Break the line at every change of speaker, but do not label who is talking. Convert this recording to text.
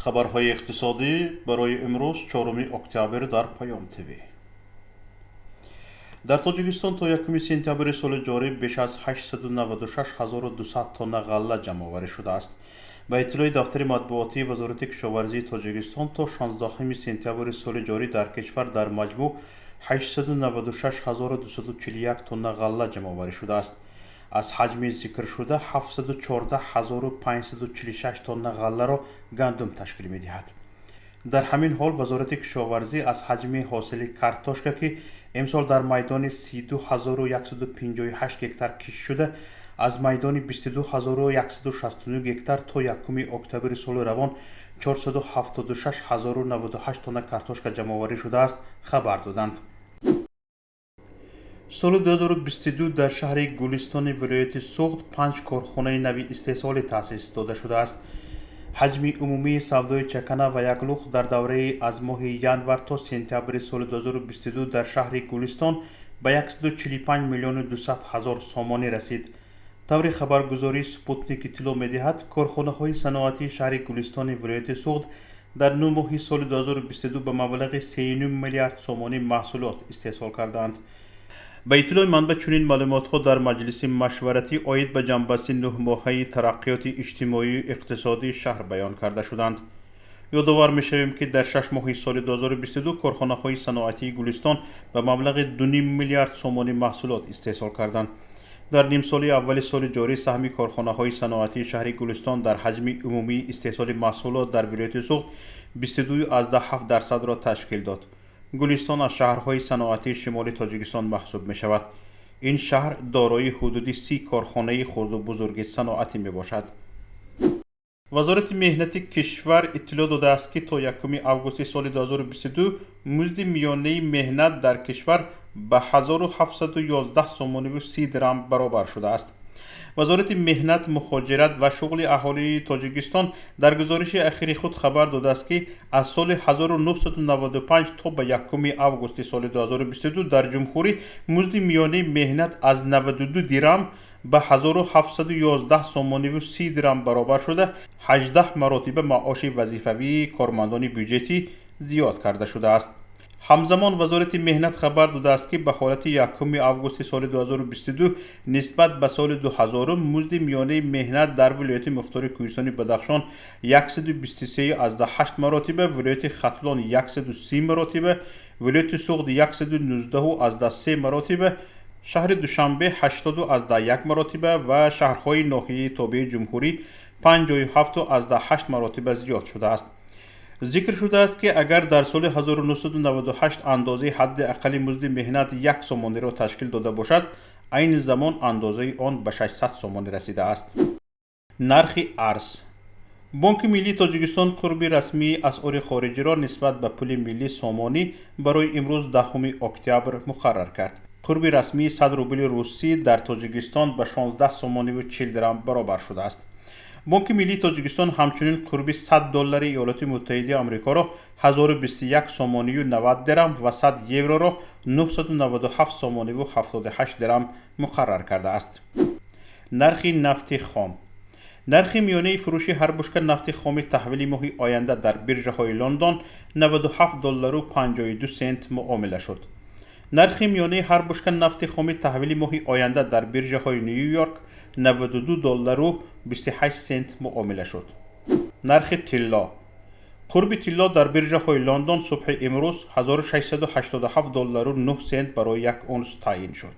Хабарҳои иқтисодӣ барои имрӯз, 4 октябр, дар Паём ТВ. Дар Тоҷикистон то 1 сентябри соли ҷорӣ беш аз 896 200 тонна ғалла ҷамъоварӣ шудааст. Ба иттилои дафтари матбуотии Вазорати кишоварзии Тоҷикистон, то 16 сентябри соли ҷорӣ дар кишвар дар маҷмӯъ 896 241 тонна ғалла ҷамъоварӣ шудааст. Аз ҳаҷми зикршуда 714 546 тонна ғалларо гандум ташкил медиҳад. Дар ҳамин ҳол, Вазорати кишоварзӣ аз ҳаҷми ҳосили картошка, ки имсол дар майдони 32 158 гектар кишт шуда, аз майдони 22 169 гектар то 1 октябри соли равон 476 098 тонна картошка ҷамъоварӣ шудааст, хабар доданд. Соли 2022 дар шаҳри Гулистони вилояти Суғд панҷ корхонаи нави истеҳсолӣ таъсис дода шудааст. Ҳаҷми умумии савдои чакана ва яклухт дар давраи аз моҳи январ то сентябри соли 2022 дар шаҳри Гулистон ба 145 миллиону 200 ҳазор сомонӣ расид. Тавре хабаргузории Спутник иттилоъ медиҳад, корхонаҳои саноатии шаҳри Гулистони вилояти Суғд дар 9 моҳи соли 2022 ба маблағи 3 миллиард сомонӣ маҳсулот истеҳсол кардаанд. Ба иттилои манбаъ, чунин маълумотҳо дар маҷлиси машваратӣ оид ба ҷамъбасти нӯҳмоҳаи тараққиёти иҷтимоию иқтисодии шаҳр баён карда шуданд. Ёдовар мешавем, ки дар 6 моҳи соли 2022 корхонаҳои саноатии Гулистон ба маблағи 2 миллиард сомонӣ маҳсулот истеҳсол карданд. Дар нимсолаи аввали соли ҷорӣ саҳми корхонаҳои саноатии шаҳри Гулистон дар ҳаҷми умумии истеҳсоли маҳсулот дар вилояти Суғд 22,7 дарсадро ташкил дод. Гулистон аз шаҳрҳои саноатии шимоли Тоҷикистон маҳсуб мешавад. Ин шаҳр дорои ҳудуди 30 корхонаи хурду бузурги саноатӣ мебошад. Вазорати меҳнати кишвар иттилоъ додааст, ки то 1 августи соли 2022 музди миёнаи меҳнат дар кишвар ба 1711 сомониву 30 дирам баробар шудааст. Вазорати меҳнат, мухоҷират ва шуғли аҳолии Тоҷикистон дар гузориши ахири худ хабар додааст, ки аз соли 1995 то ба 1 августи соли 2022 дар ҷумҳурӣ музди миёнаи меҳнат аз 92 дирам ба 1711 сомониву 30 дирам баробар шуда, 18 маротиба маоши вазифавии кормандони бюҷетӣ зиёд карда шудааст. Ҳамзамон, Вазорати меҳнат хабар додааст, ки ба ҳолати 1 августи соли 2022 нисбат ба соли 2000 музди миёнаи меҳнат дар вилояти мухтори Кӯҳистони Бадахшон 123,8 маротиба, вилояти Хатлон 130 маротиба, вилояти Суғд 119,3 маротиба, шаҳри Душанбе 80,1 маротиба ва шаҳрҳои ноҳияи тобеи ҷумҳурӣ 57,8 маротиба зиёд шудааст. Зикр шудааст, ки агар дар соли 1998 андозаи ҳадди аққали музди меҳнат 1 сомониро ташкил дода бошад, айни замон андозаи он ба 600 сомонӣ расидааст. Нархи арз. Бонки миллии Тоҷикистон қурби расмии асъори хориҷиро нисбат ба пули миллӣ сомонӣ барои имрӯз, 10 октябр, муқаррар кард. Қурби расмии 100 рубли русӣ дар Тоҷикистон ба 16 сомониву 40 дирам баробар шудааст. Бонки миллии Тоҷикистон ҳамчунин қурби 100 доллари Иёлоти Муттаҳидаи Амрикоро 1021 сомонию 90 дирам ва 100 евроро 997 сомониву 78 дирам муқаррар кардааст. Нархи нафти хом. Нархи миёнаи фурӯши ҳар бушка нафти хоми таҳвили моҳи оянда дар биржаҳои Лондон 97 доллару 52 сент муомила шуд. Нархи миёнаи ҳар бушка нафти хоми таҳвили моҳи оянда дар биржаҳои Ню Йорк 92 доллару 28 сент муомила шуд. Нархи тилло. Қурби тилло дар биржаҳои Лондон субҳи имрӯз 1687 доллару 9 сент барои як унс таъйин шуд.